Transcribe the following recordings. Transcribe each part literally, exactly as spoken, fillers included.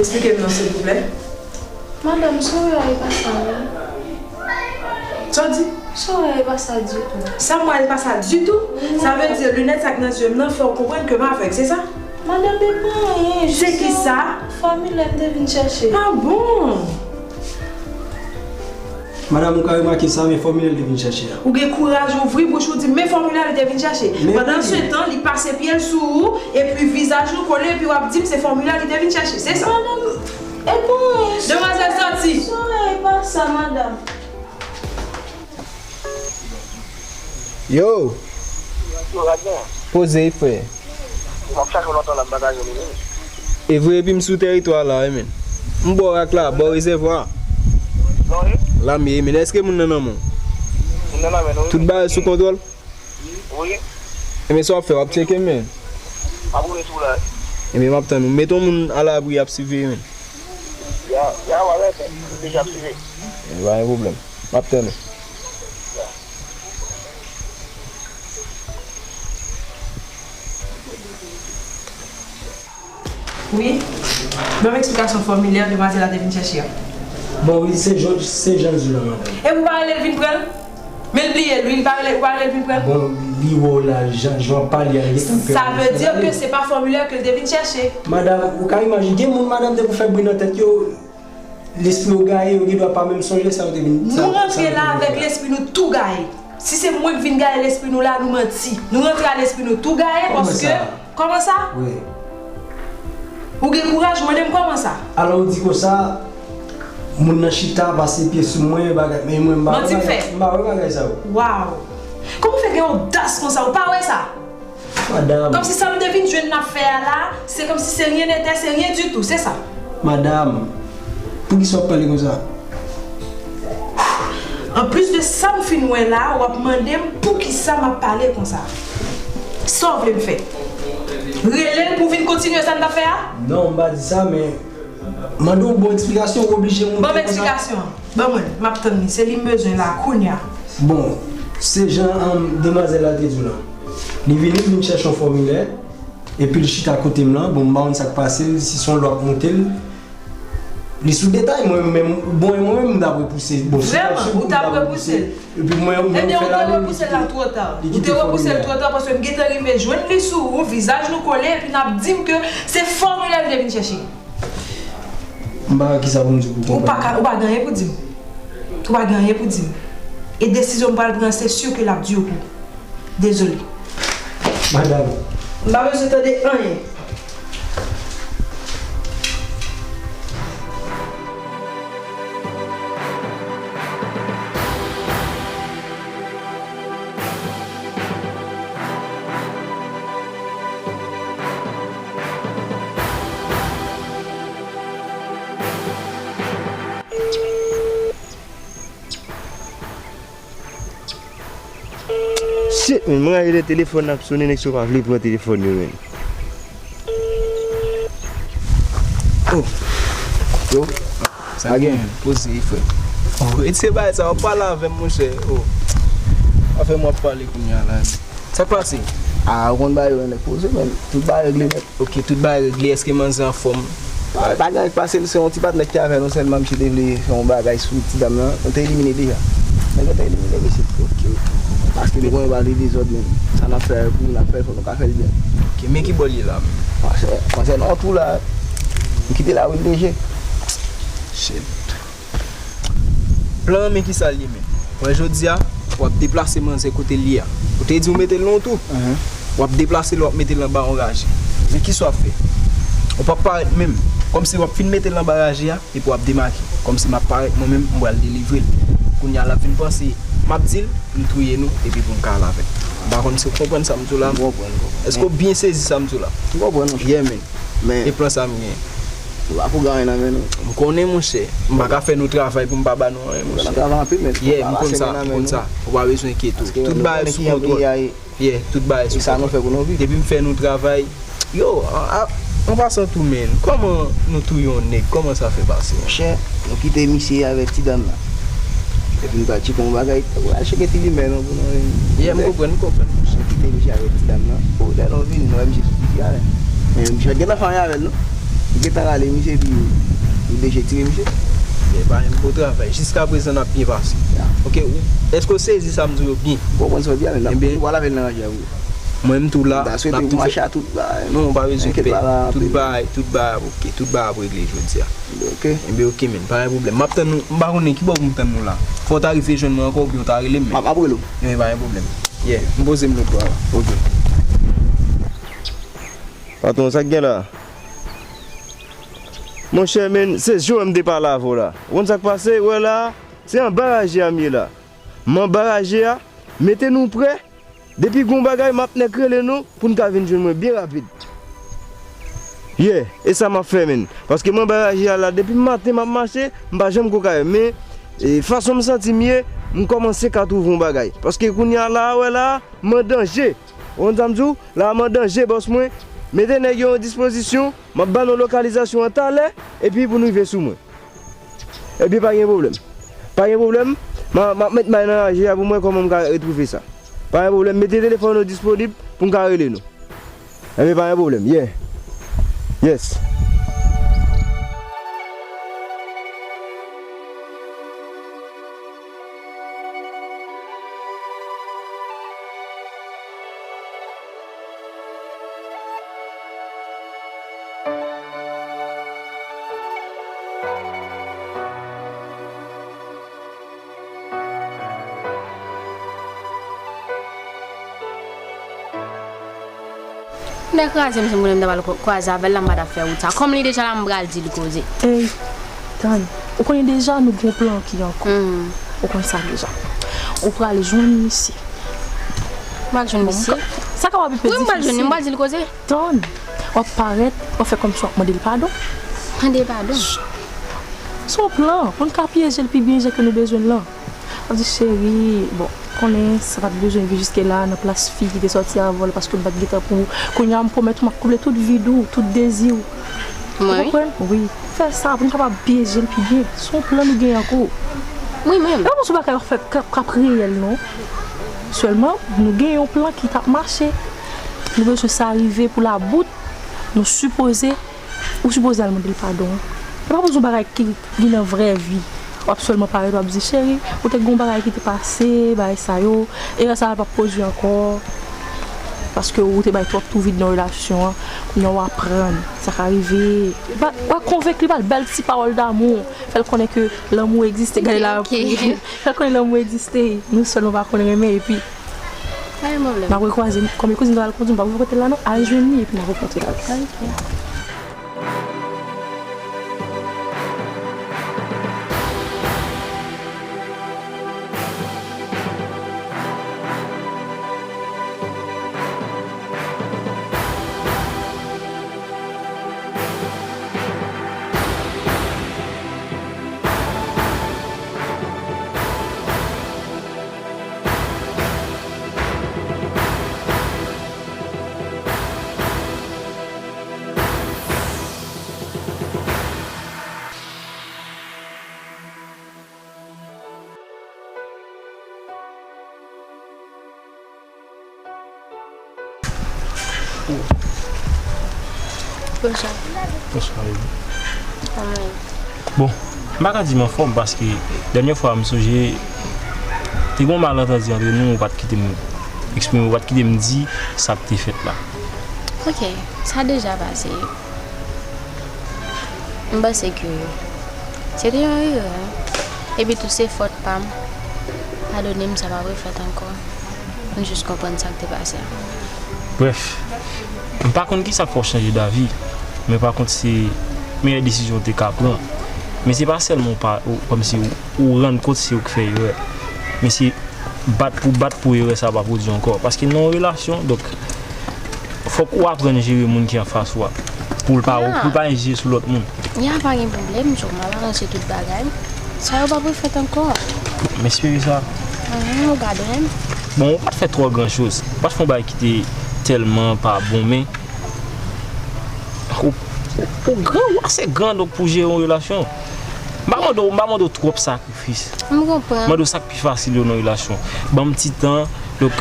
Eksplike m non, silvouplè. Madanm, sa w wè a, e pa sa, non. Sa w di? Sa w wè a, e pa sa ditou. Sa m wè a, e pa sa ditou? Non. Sa vle di linèt sa k nan zye m nan fè w konprann ke m avèg, se sa? Madanm, e pa anyen, se kisa? Fòmilè m te vin chèche. Ah bon? Madanm, ou ka remake sa, men fòmilè l te vin chèche a. Ou gen kouraj ouvri bouch ou di m, men fòmilè li te vin chèche. Pandansetan, li pase pye l sou ou, epi vizaj nou kole, epi w ap di m se fòmilè li te vin chèche, se sa? Madanm, e pa anyen. Demwazèl, sòti. Sa w wè a, e pa sa, madanm. Yo! Yo, Radyen. Poze, frè. M ap chache w lontan la, m pa ka jwenn ou, wi. E vre, epi m sou tèritwa la, wi, men. M bò rak la, bò rezèvwa. Non, wi. La m ye, men. Èske moun nan nan men w? Moun nan nan men nou, wi. Tout bagay sou kontwòl? Wi. E men sa w ap fè, w ap tcheke m, men. M ap woule sou la. E men m ap tann ou. Met yon moun alabri ap siveye, men. Ya, ya, w a rete. Deja ap siveye. E pa gen pwoblèm. M ap tann ou. Wi. Ban m eksplikasyon fòmilè demwazèl la te vin chèche a. Bon, wi, se jan, se jan l di w la, madanm. Epi w pa rele l vin pran l? Men l bliye l, wi, l pa rele, ou pa rele l vin pran l? Bon, li wè w la, jan, jan w ap pale a, li gentan pè. Sa vle di ke se pa fòmilè ke l te vin chèche. Madanm, ou ka imajine, gen moun madanm te pou fè bri nan tèt yo, lespri yo gaye, yo gen dwa pa menm sonje sa yo te vin, sa, sa yo te vin fè. Nou rantre la avèk lespri nou tou gaye. Si se mwen k vin gaye lespri nou la, nou manti. Nou rantre a lespri nou tou gaye, paske, kòman sa? Wi. Ou gen kouraj, mande m kòman sa? Alò, ou di konsa, moun nan chita, pase pye sou mwen, bagay, men mwen, m pa wè bagay, m pa wè bagay sa yo. Waw! Kòman w fè gen odas konsa, ou pa wè sa? Madanm. Kòmsi sa m te vin jwenn n ap fè a la, se kòmsi se rien n'était, se rien du tout, se sa. Madanm, poukisa w ap pale konsa? Anplis de sa m fin wè la, w ap mande m poukisa m ap pale konsa. Sa w vle m fè? Rele l pou vin kontinye sa n t ap fè a? Non, m pa di sa, men mande w bon eksplikasyon, ou oblije moute konsa. Ban m eksplikasyon an. Ban mwen l, m ap tann li. Se li m bezwen la, kounye a. Bon, se jan, um, demwazèl la te di w lan. Li vini, li vin chèche yon fòmilè, epi l chita kote m lan. Bon, m pa konn sa k pase l, si se yon lwa k monte l. Li sou detay, mwen menm, bon, e mwen menm, m t ap repouse. Bon, si w t ap swiv, m t ap repouse. Epi mwen, mwen fè l ale, li kite, li kite fòmilè a. Ebyen, ou te repouse l la twò ta. Ou te repouse l twò ta, paske m gentan rive jwenn li sou ou, vizaj nou kole, epi n ap di m ke se fòmilè l te vin chèche. M pa wè kisa pou m di w pou w konprann. Ou pa ka, ou pa gen anyen pou di m. Ou pa gen anyen pou di m. E desizyon m pral pran, se si ke l ap di w pou. Dezole. Madanm. M pa bezwen tande anyen. Shit, man, mwen rele telefòn ap sonnen, nèg sa yo pa vle pran telefòn yo, man. Oh. Yo. Sa gen, poze, frè. Oh, retire bagay sa, w ap pale avè m, monchè. Oh. Afè m w ap pale kounye a la. Sa k pase? Ah, ou konn bagay yo, nèg, poze, man. Tout bagay regle nèt. Ok, tout bagay regle. Èske manzè anfòm? Pa, pa gen anyen k pase, se yon ti patnè ki te avè nou sèlman, misye te vle fè yon bagay sou ti dam nan. Nou te elimine deja. Nèg yo te elimine misye. Ok, ok. Paske nou konnen bagay dezòd, men sa n ap fè pou n ap fè, fò nou ka fè l byen. Ok, men ki bò l ye la menm? Manzè, manzè nan tou la. M kite la wi, m deje. Shit. Plan an, men kisa l ye, men. Wè, jodi a, w ap deplase manzè kote l ye a. Ou te di w mete l nan yon twou. W ap deplase l, w ap mete l anba yon raje. Men kisa w ap fè? Ou p ap parèt menm. Kòmsi w ap fin mete l anba raje a, epi w ap demake. Kòmsi m ap parèt mwen menm, m pral delivre l. Kounye a, l ap vin panse, m ap di l, m touye nou, epi pou m ka al avè l. M pa konn si w konprann sa m di w la. M konprann, m konprann. Èske w byen sezi sa m di w la? M konprann, monchè. Yeah, man. Men e plan sa m gen. Ou pa pou gen anyen nan men nou. M konnen, monchè. M pa ka fè nou travay pou m pa ba nou anyen, monchè. Ou pa nan travay anpil, men. Yeah, m konn sa, m konn sa. Ou pa bezwen enkyete w. Tout bagay sou kontwòl. Yeah, tout bagay sou kontwòl. E sa nou fè pou nou viv. Depi m fè nou travay. Yo, a, a, an pasan tou, men, kòman nou touye yon nèg? Kòman sa fè pase? Monchè, nou kite misye avèk ti dam nan. Epi nou pral tcheke yon bagay, nou pral tcheke ti limè nou pou nou vin. Yeah, m konprann, m konprann. Nou kite misye avèk ti dam nan. O, lè nou vini, nou wè misye sou ti fi a, men. Men misye pa t gentan fè anyen avè l, non. Gentan rale misye epi ou deje tire misye. Ebyen, pa yon bon travay. Jiska prezan, n ap byen pase. Ok, ou, èske w sezi sa m di w yo byen? Ou konprann sa w di a, men n ap, ou pral avè l nan raje a pou ou. Mwen, m tou la. M ta swete ou mache a tout bagay. Non, ou pa bezwen pè. Tout bagay, tout bagay ap ok. Tout bagay ap regle jodi a. Ok. Ebyen, ok, men, pa gen pwoblèm. M ap tann nou, m pa konnen ki bò pou m tann nou la. Fò w ta rive jwenn mwen ankò oubyen w ta rele m, men. M ap, m ap rele w. Ebyen, pa gen pwoblèm. Yeah, m poze m lòt bò a. Ok. Patwon, sa k gen la? Monchè, men, se jou m te pale avè w la. Ou konn sa k pase? Ou wè la, se anba raje a m ye la. M anba raje a, mete nou prè. Depi gon bagay, m ap nèk rele nou pou n ka vin jwenn mwen byen rapid. Yeah, e sa m ap fè, men. Paske m anba raje a la, depi maten m ap mache, m pa janm ko kay. Men, e, fason m santi m ye, m kòmanse ka twouve yon bagay. Paske kounye a la, wè la, m an danje. Ou konn sa m di w? La, m an danje, bòs mwen. Mete nèg yo an dispozisyon, m ap ba nou lokalizasyon an talè, epi pou nou rive sou mwen. Ebyen, pa gen pwoblèm. Pa gen pwoblèm. M a, m ap met may nan raje a pou m wè kòman m ka retwouve sa. Pa gen pwoblèm. Mete telefòn nou disponib pou m ka rele nou. Ebyen, pa gen pwoblèm. Yeah. Yes. M te kraze m, si m konnen m ta pral kwa-, kwaze avè l la, m pa t ap fè wout sa. Kòm li deja la, m pral di l koze. Ey, tann. Ou konnen deja nou gen yon plan ki an kou. Mhm. Ou konn sa deja. Ou pral jwenn misye. M pral jwenn misye? Sa kapab pi difisil. Wi, m pral jwenn li, m pral di l koze. Tann. W ap parèt, w ap fè kòmsi w ap mande l padon. Mande l padon? Se yon plan pou n ka pyeje l pi byen jan ke nou bezwen l lan. W ap di, cheri, bon, konnen sa pa t bezwen vin jiske la nan plas fi ki te sòti avè w la, paske m pa t gentan pou ou. Kounye a, m pwomèt ou m ap konble tout vid ou, tout dezi w. Ou konprann? Wi. Fè sa pou n kapab pyeje l pi byen. Se yon plan nou gen an kou. Wi, men. E pa yon bagay k ap fè, k ap, k ap reyèl, non. Sèlman, nou gen yon plan ki t ap mache. Nou bezwen sa rive pou labout. Nou sipoze Ou sipoze al mande l padon. E pa pou yon bagay ki, ki nan vrè vi. W ap sèlman parèt, w ap di, cheri, ou te gen yon bagay ki te pase, bagay sa yo, erè sa a p ap pwodui ankò. Paske ou te bay twòp tou vid nan relasyon an. Kounye a w aprann sa ka rive. Ba, w konvenk li pa l bèl ti pawòl damou. Fè l konnen ke lanmou egziste. Gade la, fè l konnen lanmou egziste. Nou sèl nou pa konn renmen, epi n ap rekwaze. Kòm kouzin m al kondui, m pa pou kote l la non. Al jwenn li, epi n ap rankontre l avè l. Bonswa. Bonswa, Amy. Kòman w ye? Bon, m pa ka di m anfòm paske dènyè fwa m sonje te gen yon malantandi antre nou, ou pa t kite m eksprime, ou pa t kite m di sa k te fèt la. Ok, sa deja pase. M panse ke se te yon erè. Epi tou se fòt pa m. Padone m, sa p ap refèt ankò. M jis konprann sa k te pase a. Brèf, m pa konn kisa k fè w chanje davi, men pa kont se meyè desizyon w te ka pran. Men se pa sèlman w pa, ou, kòmsi ou, ou rann kont se ou k fè erè. Men se bat pou bat pou erè sa a pa pwodui ankò. Paske nan yon relasyon, donk, fòk ou aprann jere moun ki anfas ou a. Pou l pa, pou l pa enjije sou lòt moun. Ya, pa gen pwoblèm, Joe, m ap aranje tout bagay. Sa yo p ap refèt ankò. M espere sa. Mhm, ou pa dwèm. Bon, ou pa t fè twò gran choz. Ou pa t fè yon bagay ki te tèlman pa bon, men ou, ou, ou gran, ou ase gran, donk, pou jere yon relasyon. M pa mande w, m pa mande w twòp sakrifis. M konprann. Mande w sa k pi fasil yo nan relasyon. Ban m ti tan, donk,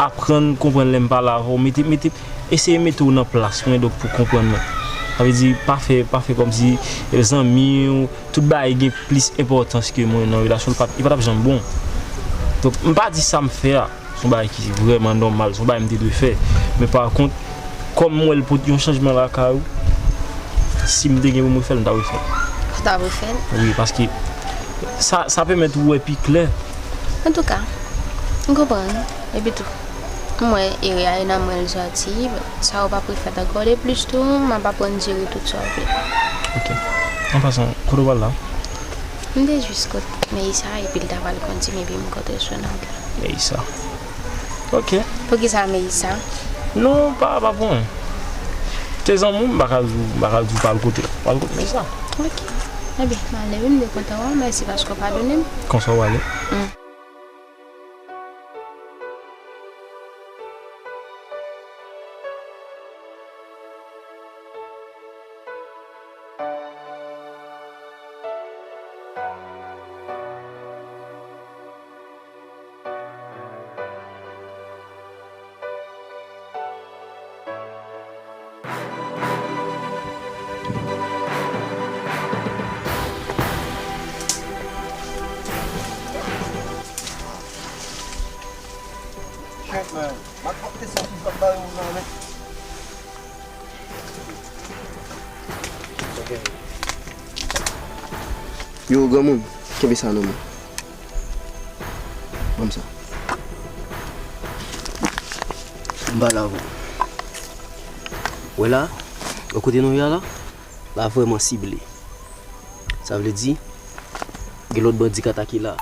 aprann konprann lè m pale avè w. Mete, mete, eseye mete w nan plas mwen, donk, pou konprann mwen. Sa vle di, pa fè, pa fè kòmsi, e, zanmi w, tout bagay gen plis enpòtans ke mwen nan relasyon, li pa, li pa t ap janm bon. Donk, m pa di sa m fè a, se yon bagay ki vrèman nòmal, se yon bagay m te dwe fè. Men pa kont, kòm m wè l pote yon chanjman lakay ou, si m te gen pou m refè l, m t ap refè l. Ou t ap refè l? Wi, paske sa, sa pèmèt ou wè pi klè. Antouka, m konprann. Epitou, m wè erè a e nan mwen l sòti, sa yo p ap refèt ankò. Deplis tou, m ap aprann jere tout sa w vle. Ok. An pasan, kote w pral la? M te jis kot Meisa, epi l ta pral kondui m, epi m kontre sou nòt la. Meisa. Ok. Poukisa Meisa? Non, pa, pa pou mwen. Se zanmi w, m pa ka di w, m pa ka di w pa al kote l. Pa al kote Meisa. Ok. Ebyen, m ale wi, m te kontan wè w, mèsi paske w padone m. Konsa w ale? Mm. Shit, man. Mwen ap te santi sa bay ou nan men. Yo, granmoun, kenbe sa nan men. Ban m sa. M pale avè w. Wè la, wè kote nou ye a la? La vrèman sible. Sa vle di, gen lòt bandi k atake la.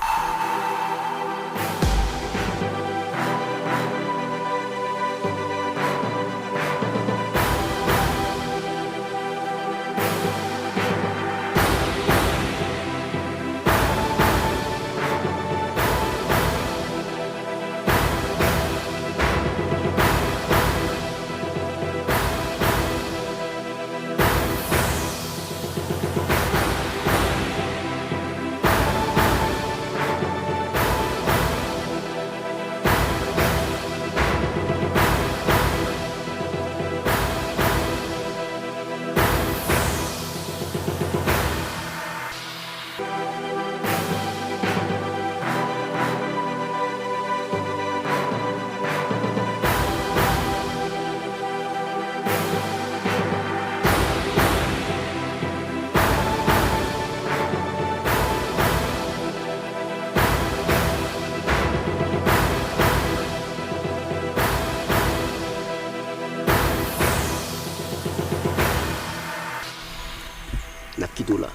N ap kite w la.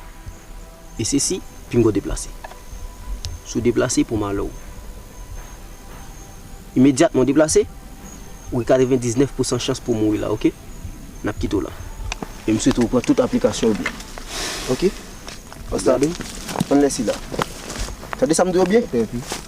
E se si pinga w deplase. Si w deplase, pou malè w. Imedyatman w deplase, ou gen katrevendiznèf pousan chans pou w mouri la, oke? N ap kite w la. E m swete w pran tout aplikasyon yo byen. Oke? Pastè Abel, ann lè sila. Tande sa m di w byen? Tande.